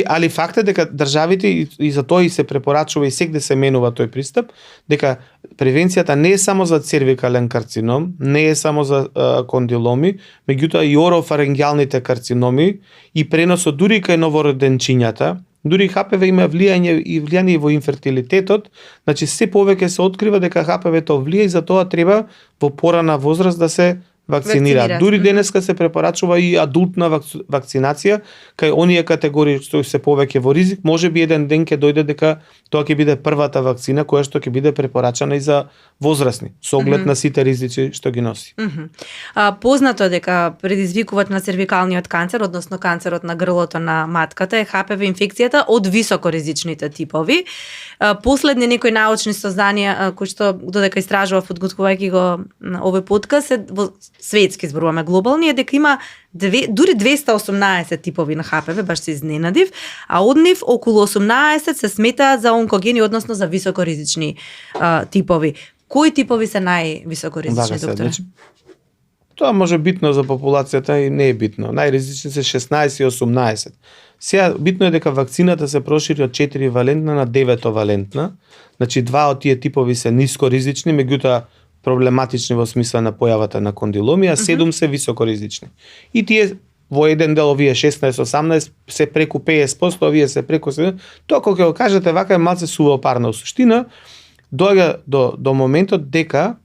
Али факт е дека државите и за тоа и се препорачува и сегде се менува тој пристап, дека превенцијата не е само за цервикален карцином, не е само за кондиломи, меѓутоа и орофарингиалните карциноми и преносот дури кај новороденчињата, дури ХПВ има влијание во инфертилитетот, значи се повеќе се открива дека ХПВ-то влија и за тоа треба во порана возраст да се вакцинира. Дури денеска се препорачува и адултна вакцинација, кај оние категории што се повеќе во ризик, можеби еден ден ќе дојде дека тоа ќе биде првата вакцина која што ќе биде препорачана и за возрастни, со оглед на сите ризици што ги носи. Познато дека предизвикувач на цервикалниот канцер, односно канцерот на грлото на матката, е ХПВ инфекцијата од високоризичните типови. Последни некои научни созданија кои што додека истражував подготвувајќи го овој подкаст, се во светски зборуваме глобални, е дека има дури 218 типови на ХПВ, баш се изненадив, а од нив околу 18 се сметаат за онкогени, односно за високоризични типови. Кои типови се највисокоризични, доктор? Значи, тоа може битно за популацијата и не е битно. Најризични се 16 и 18. Сега битно е дека вакцината се прошири од 4 валентна на 9 валентна. Значи два од тие типови се нискоризични, меѓутоа проблематични во смисла на појавата на кондиломи, а 7 се високоризични. И тие во еден дел овие 16-18 се преку 50%, овие се преку 7%. Тоа кога ќе го кажете вака е малце сувопарна. Суштина доаѓа до моментот дека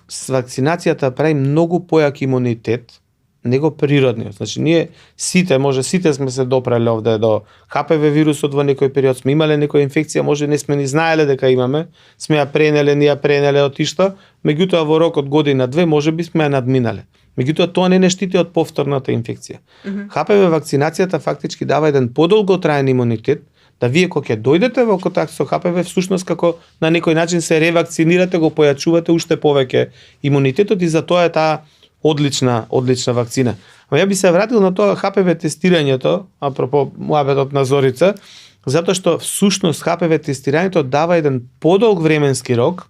с вакцинацијата прави многу појак имунитет него природниот. Значи ние сите сме се допреле овде до ХПВ вирусот во некој период, сме имале некоја инфекција, може не сме ни знаеле дека имаме, сме ја пренеле отишта, меѓутоа во рок од година-две можеби сме ја надминале. Меѓутоа тоа не штити од повторната инфекција. ХПВ вакцинацијата фактички дава еден подолготраен имунитет, да вие кога ќе дојдете во контакт со ХПВ, всушност како на некој начин се ревакцинирате, го појачувате уште повеќе имунитетот и за тоа е таа одлична вакцина. Ама ја би се вратил на тоа ХПВ тестирањето, апропо муабетот на Зорица, затоа што всушност ХПВ тестирањето дава еден подолг временски рок.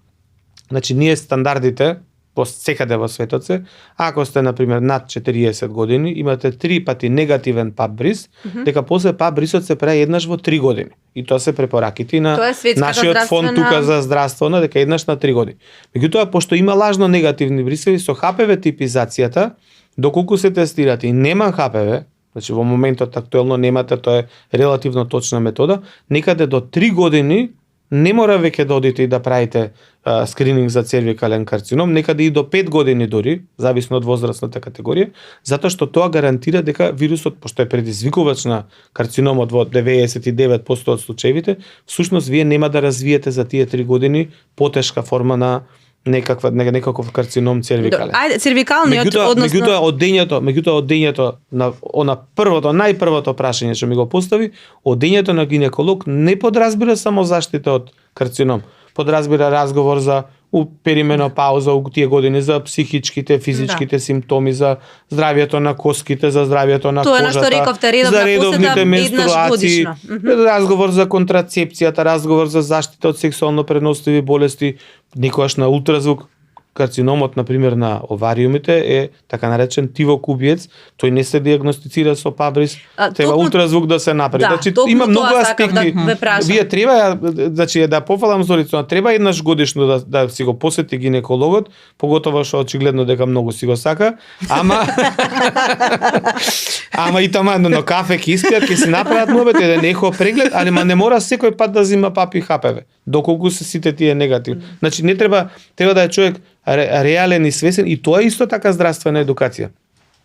Значи ние стандардите по секаде во светот се, ако сте на пример над 40 години, имате 3 пати негативен пап бриз, дека после пап бризот се прави еднаш во 3 години. И тоа се препораките на нашиот фонд тука за здравствено, дека еднаш на 3 години. Меѓутоа, пошто има лажно негативни брисови со ХПВ типизацијата, доколку се тестирате и нема ХПВ, значи во моментот актуелно немате, тоа е релативно точна метода, некаде до 3 години не мора веќе да одите и да правите скрининг за цервикален карцином, некаде и до 5 години дори, зависно од возрастната категорија, затоа што тоа гарантира дека вирусот, пошто е предизвикувач на карциномот во 99% од случаевите, всушност вие нема да развиете за тие 3 години потешка форма на некаков карцином цервикален. Ајде, цервикалниот, односно... Меѓутоа одењето на најпрвото прашање што ми го постави, одењето на гинеколог не подразбира само заштита од карцином. Подразбира разговор за перименопауза у тие години, за психичките, физичките симптоми, за здравјето на коските, за здравјето на кожата, што рековте, за редовните менструации, разговор за контрацепцијата, разговор за заштита од сексуално преносливи болести, никогаш на ултразвук. Карциномот, например, на овариумите е така наречен тивокубиец, тој не се диагностицира со пабрис, треба ултразвук да се направи. Значи има многу аспекти. Вие треба, значи да пофалам Зорица, треба еднаш годишно да си го посети гинекологот, поготово што очигледно дека многу си го сака, ама и тама на кафе ќе испијат, ќе си направат мобет еден ехо преглед, али не мора секој пат да зима папи ХПВ, доколку се сите тие негативни. Значи не треба да е човек реален и свесен, и тоа е исто така здравствена едукација.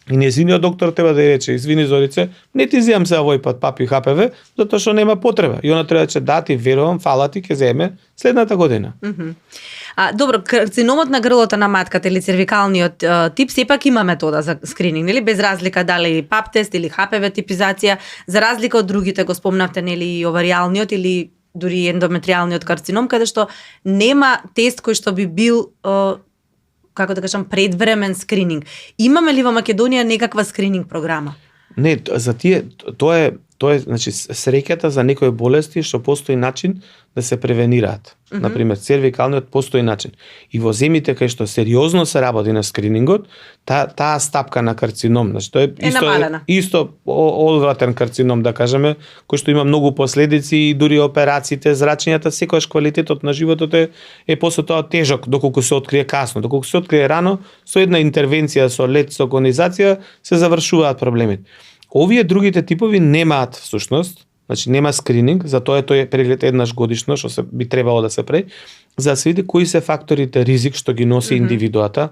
И нејзиниот доктор треба да ја рече: извини Зорице, не ти земам се овој пат папи ХПВ, затоа што нема потреба. И она треба да рече: да, ти верувам, фала ти, ќе земе следната година. Добро, карциномот на грлото на матката или цервикалниот тип сепак има метода за скрининг, нели, без разлика дали пап тест или ХПВ типизација, за разлика од другите, го спомнавте, нели, и оваријалниот или дури ендометријалниот карцином, каде што нема тест кој што би бил како да кажам, предвремен скрининг. Имаме ли во Македонија некаква скрининг програма? Не, за тие тоа е значи среќата за некои болести што постои начин да се превенираат. Например, цервикалниот постои начин. И во земјите кај што сериозно се работи на скринингот, таа стапка на карцином, значи тоа е исто одвратен карцином, да кажеме, кој што има многу последици и дури операциите, зрачењата, секојаш квалитетот на животот е после тоа тежок доколку се открие касно, доколку се открие рано, со една интервенција со лед, со конизација се завршуваат проблемите. Овие другите типови немаат всушност, значи нема скрининг, затоа тој е преглед еднаш годишно, што се би требало да се прави, за да се види кои се факторите ризик што ги носи индивидуата,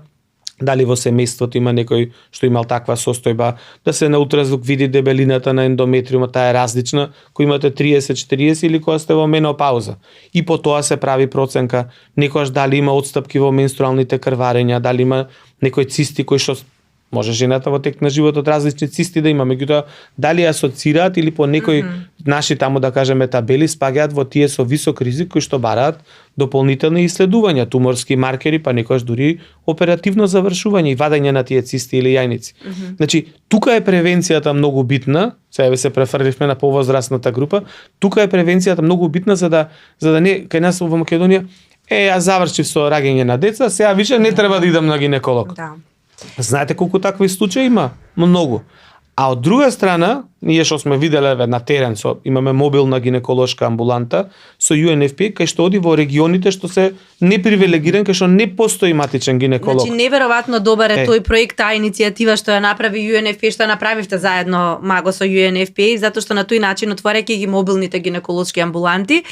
дали во семејството има некој што имал таква состојба, да се на ултразвук види дебелината на ендометриумот, таа е различна, кој имате 30-40 или кога сте во менопауза. И по тоа се прави проценка, некојаш дали има отстапки во менструалните крварења, дали има некои цисти кои што може жената во тек на животот различни цисти да има, меѓутоа дали асоцираат или по некои наши таму да кажеме табели спаѓаат во тие со висок ризик кои што бараат дополнителни исследувања, туморски маркери, па некојаш дури оперативно завршување и вадење на тие цисти или јајници. Значи, тука е превенцијата многу битна, сега се префрливме на повозрастната група, тука е превенцијата многу битна за да не кај нас во Македонија јас завршив со раѓање на деца, сега више не треба да идам на гинеколог. Да. Знаете колку такви случаи има? Многу. А од друга страна, ние што сме виделе на терен, имаме мобилна гинеколошка амбуланта со UNFPA, кај што оди во регионите што се непривилегирани, кај што не постои матичен гинеколог. Значи, неверојатно добар е тој проект, таа иницијатива што ја направи UNFPA, што ја направивте заедно, Маго, со UNFPA, затоа што на тој начин, отворајќи ги мобилните гинеколошки амбуланти,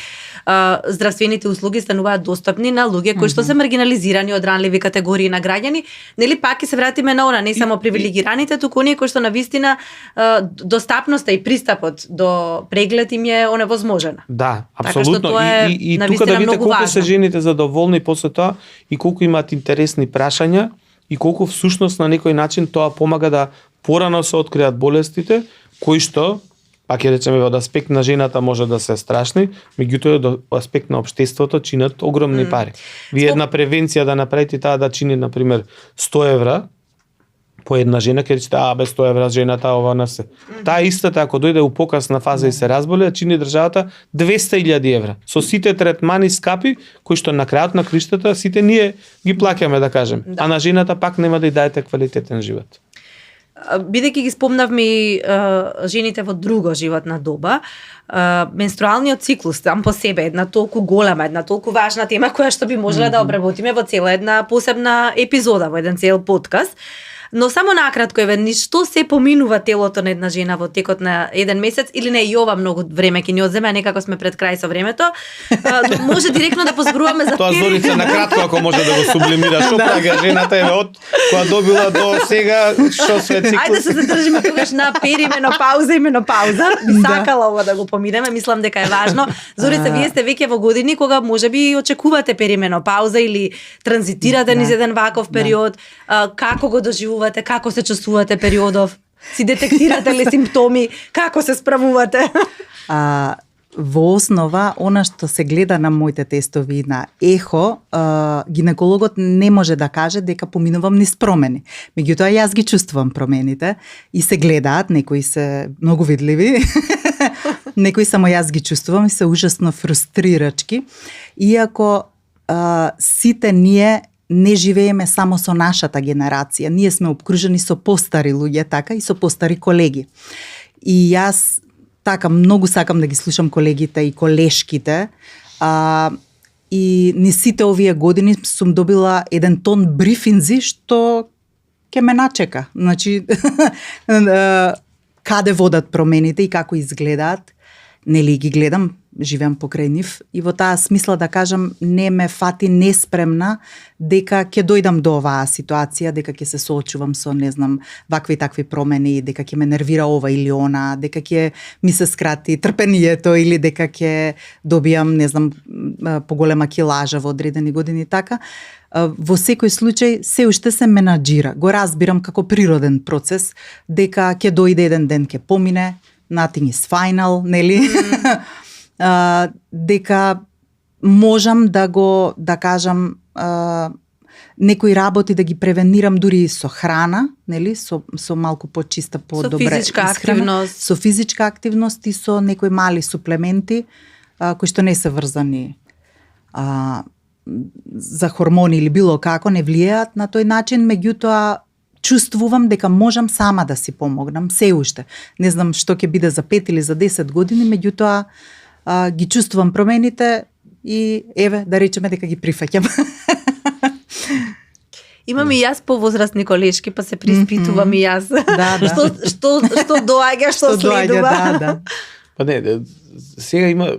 здравствените услуги стануваат достапни на луѓе кои што се маргинализирани од ранливи категории на граѓани. Нели пак ќе се вратиме на она, не само привилегираните, туку оние кои што навистина достапноста и пристапот до преглед им е оневозможена. Да, апсолутно. Така и тука да видите колку се жените задоволни после тоа и колку имаат интересни прашања и колку всушност на некој начин тоа помага да порано се откријат болестите кои што, пак ќе речеме, од аспект на жената може да се страшни, меѓутоа од аспект на општеството чинат огромни пари. Вие една превенција да направите таа да чини, например, 100 евра, по една жена ќе речете, без 100 евра жената ова на се. Таа истата ако дојде у покасна фаза и се разболе, чини државата 200.000 евра. Со сите третмани скапи, кои што на крајот на криштата сите ние ги плаќаме, да кажем. А на жената пак нема да ја даете квалитетен живот. Бидејќи ги спомнавме и жените во друга животна доба, менструалниот циклус сам по себе е една толку голема, една толку важна тема која што би можела да обработиме во цела една посебна епизода, во еден цел подкаст. Но само накратко, Еве, што се поминува телото на една жена во текот на еден месец, или не и ова многу време ќе ни одземе, некако сме пред крај со времето. Може директно да позборуваме за тоа Зорица на кратко ако може да го сублимира, што прага жената е од која добила до сега, што се циклус. Ајде се задржиме тогаш на перименопауза и менопауза. Би сакала ова да го поминеме, мислам дека е важно. Зорица, вие сте веќе во години кога можеби очекувате перименопауза или транзитирате низ еден ваков период. Како го доживувате? Како се чувствувате периодов? Си детектирате ли симптоми? Како се справувате? Во основа, она што се гледа на моите тестови на ехо, гинекологот не може да каже дека поминувам низ промени. Меѓутоа, јас ги чувствувам промените и се гледаат, некои се многу видливи, некои само јас ги чувствувам и се ужасно фрустрирачки. Иако сите ние не живееме само со нашата генерација. Ние сме обкружени со постари луѓе, така, и со постари колеги. И јас така многу сакам да ги слушам колегите и колешките. И ни сите овие години сум добила еден тон брифинзи што ќе ме начека. Значи, каде водат промените и како изгледаат. Нели ги гледам, живеам покрај нив и во таа смисла да кажам не ме фати неспремна дека ќе дојдам до оваа ситуација, дека ќе се соочувам со не знам вакви такви промени, дека ќе ме нервира ова или она, дека ќе ми се скрати трпението или дека ќе добијам не знам поголема килажа во одредени години така. Во секој случај се уште се менаџира. Го разбирам како природен процес дека ќе дојде еден ден ќе помине, nothing is final, нели? Дека можам да го, да кажам, некои работи да ги превенирам дури со храна, нели, со малку почиста, по-добре физичка активност, со физичка активност и со некои мали суплементи кои што не се врзани за хормони или било како, не влијаат на тој начин, меѓутоа чувствувам дека можам сама да си помогнам се уште. Не знам што ќе биде за 5 или за 10 години, меѓутоа ги чувствувам промените и еве да речеме дека ги прифаќам. Имам и јас повозрастни колешки, па се приспитувам и јас. Да. Што доаѓа, што следува. Да. Па не, сега има,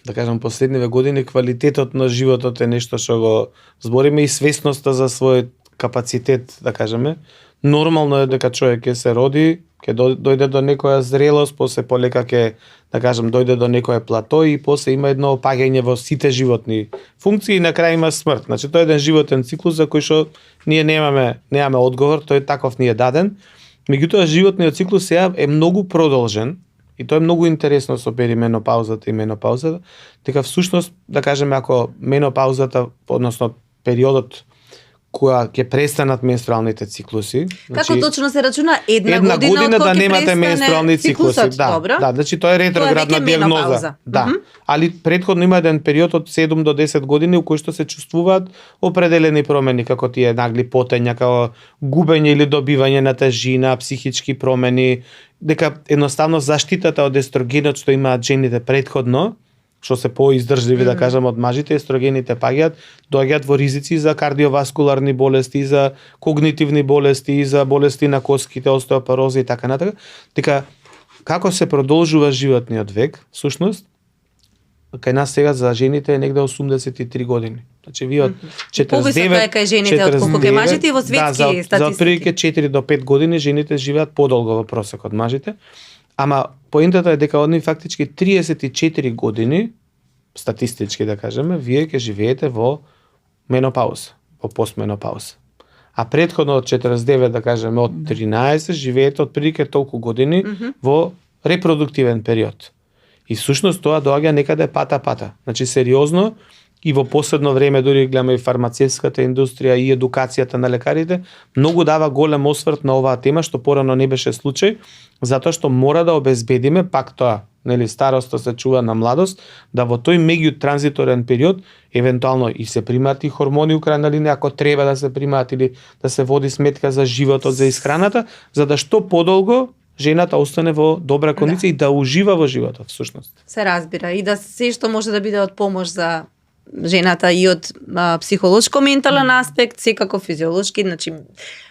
да кажам, последниве години квалитетот на животот е нешто што го збориме и свесноста за својот капацитет, да кажеме. Нормално е дека човек ќе се роди, ќе дојде до некоја зрелост, после полека ќе, да кажам, дојде до некое плато и после има едно опаѓање во сите животни функции и на крај има смрт. Значи тоа е еден животен циклус за кој што ние немаме одговор, тој таков ни е даден. Меѓутоа животниот циклус сега е многу продолжен и тоа е многу интересно со перименопаузата и менопаузата, дека всушност, да кажеме, ако менопаузата, односно периодот која ќе престанат менструалните циклуси. Како точно се рачуна една година да немате менструални циклуси? Добро. Да, значи тоа е ретроградна дијагноза. Да. Али претходно има еден период од 7 до 10 години у кој што се чувствуваат определени промени, како тие нагли потења, како губење или добивање на тежина, психички промени, дека едноставно заштитата од естрогенот што имаат жените претходно, што се поиздржливи, да кажам, од мажите, естрогените доаѓаат во ризици за кардиоваскуларни болести, за когнитивни болести, за болести на коските, остеопороза и така натака. Дека како се продолжува животниот век, всушност, кај нас сега за жените е негде 83 години. Значи вие од 49 повисоко е кај жените од колку кај мажите и во светски статистики. За прилike 4 до 5 години жените живеат подолго во просек од мажите. Ама поентата е дека од нив фактички 34 години, статистички да кажеме, вие ќе живеете во менопауза, во постменопауза. А претходно од 49, да кажеме, од 13, живеете од прилike толку години во репродуктивен период. И всушност тоа доаѓа некаде пата. Значи сериозно и во последно време дури гледаме и фармацевската индустрија и едукацијата на лекарите, многу дава голем осврт на оваа тема што порано не беше случај, затоа што мора да обезбедиме пак тоа, нели староста се чува на младост, да во тој меѓутранзиторен период евентуално и се примаат и хормони у крајна линија ако треба да се примаат или да се води сметка за животот, за исхраната, за да што подолго жената остане во добра кондиција и да ужива во животот всушност. Се разбира и да се што може да биде од помош за жената и од психолошко-ментален аспект, секако физиолошки, значи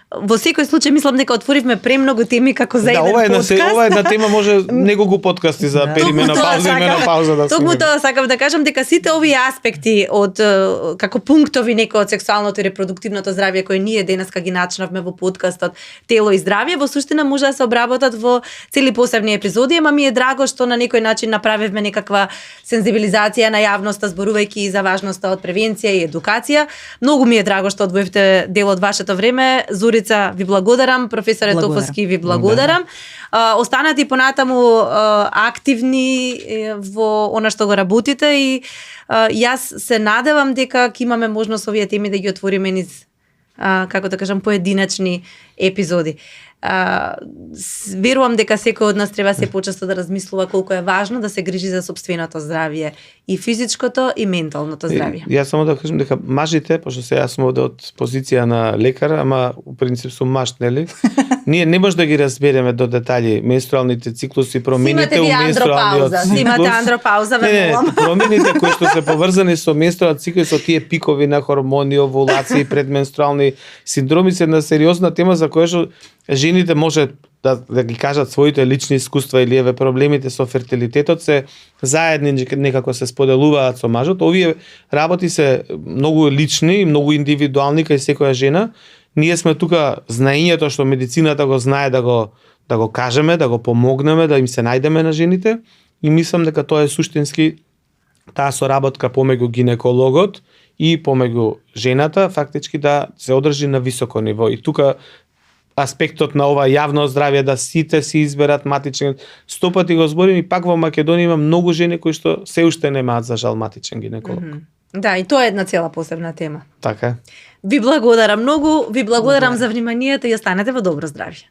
во секој случај мислам дека отворивме премногу теми како за еден подкаст. Ова една тема може неколку подкасти за перименопауза и менопауза да се. Токму тоа сакам да кажам дека сите овие аспекти од како пунктови некои од сексуалното и репродуктивното здравје кои ние денеска ги начнавме во подкастот Тело и здравје, во суштина може да се обработат во цели посебни епизоди, ама ми е драго што на некој начин направивме некаква сензибилизација на јавноста зборувајќи за важноста од превенција и едукација. Многу ми е драго што одвоивте дел од вашето време. Зурица, ви благодарам, професоре Топовски, ви благодарам. Останати понатаму активни во она што го работите и јас се надевам дека ќе имаме можност овие теми да ги отвориме низ како да кажам поединачни епизоди. Верувам дека секој од нас треба се почесто да размислува колку е важно да се грижи за сопственото здравје, и физичкото и менталното здравје. Јас само да кажам дека мажите, пошто сега сум од позиција на лекар, ама у принцип сум маж, нели? Ние не може да ги разбереме до детали менструалните циклуси, промените у менструалниот циклус. Снимате андропауза, ве молам. Промените кои што се поврзани со менструалниот циклус, со тие пикови на хормони, овулации, предменструални синдроми се една сериозна тема за која што жените може да ги кажат своите лични искуства или еве проблемите со фертилитетот се заедни некако се споделуваат со мажот. Овие работи се многу лични и многу индивидуални кај секоја жена. Ние сме тука знаењето што медицината го знае да го кажеме, да го помогнеме, да им се најдеме на жените, и мислам дека тоа е суштински таа соработка помеѓу гинекологот и помеѓу жената фактички да се одржи на високо ниво. И тука аспектот на ова јавно здравје, да сите си изберат матичен, 100 пати го зборим, и пак во Македонија има многу жени кои што се уште немаат за жал матичен гинеколог. Да, и тоа е една цела посебна тема. Така е. Ви благодарам многу, ви благодарам за вниманието и останете во добро здравје.